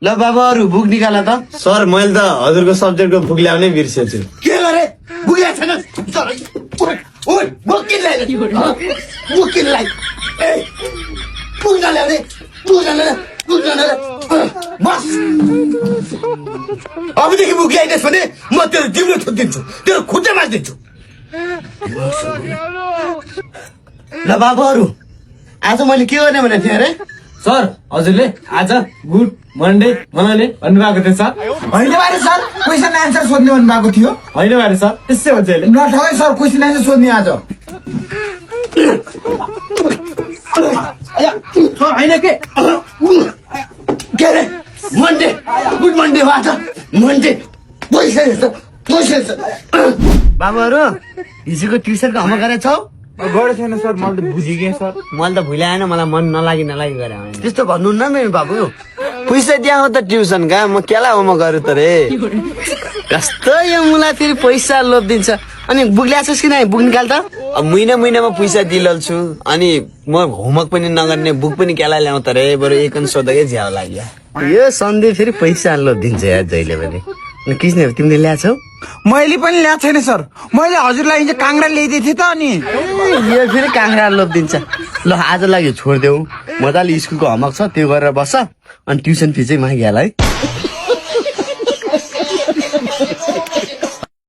ल बाबाहरू बुक निकाल त। सर मैले त हजुरको सब्जेक्टको बुक ल्याउनै बिर्सेछु। के गरे बुझ्या छैन ओइ बुक किन ल्याए बुक किन ल्याए ए बुक नल्याउने बस अबदेखि बुक ल्याइदिस् भने म तेरो जिब्रो थुनिदिन्छु तेरो खुट्टा मारिदिन्छु। ल बाबाहरू आज मैले के गर्ने भनेको थिएँ अरे सर हजुरले आज गुड मन्डे मनाउने भन्नुभएको थियो सर। होइन बारे सर क्वेसन एन्सर सोध्ने भन्नुभएको थियो। होइन बारे सर त्यसै भन्छ अहिले नठगाई सर क्वेसन एन्सर सोध्ने आज। होइन के अरे मन्डे गुड मन्डे हो आज मन्डे पैसा बाबाहरू हिजोको ट्युसनको होमवर्क गरेको छौ? गरे छैन सर मैले त बुझिगेँ सर। मैले त भुलाएन मलाई मन नलागि गरे त्यस्तो भन्नुहुन्न मेरो बाबु। पैसा दिया हो त ट्युसन का म केलाई होमवर्क गरेँ त रे कस्तो यो मुला फेरि पैसा लोभ दिन्छ। अनि बुक ल्याछस् कि नै बुक निकाल त। अब महिनामा पैसा दिइहाल्छु अनि म होमवर्क पनि नगर्ने बुक पनि केलाई ल्याउँ त रे बरु एकन सोधेकै झ्याउ लाग्यो। यो सन्देश फेरि पैसा लोभ दिन्छ यार जहिले पनि। किस्ने तिमीले ल्याछौ? मैले पनि ल्याएको छैन सर मैले हजुरलाई हिजो काङ्ग्रा ल्याइदिएको थिएँ त अनि यो फेरि काङ्ग्रा लोभ दिन्छ। ल आज लागि छोडिदेऊ मजाले स्कुलको होमवर्क छ त्यो गरेर बस्छ अनि ट्युसन फी चाहिँ मागिहाल है।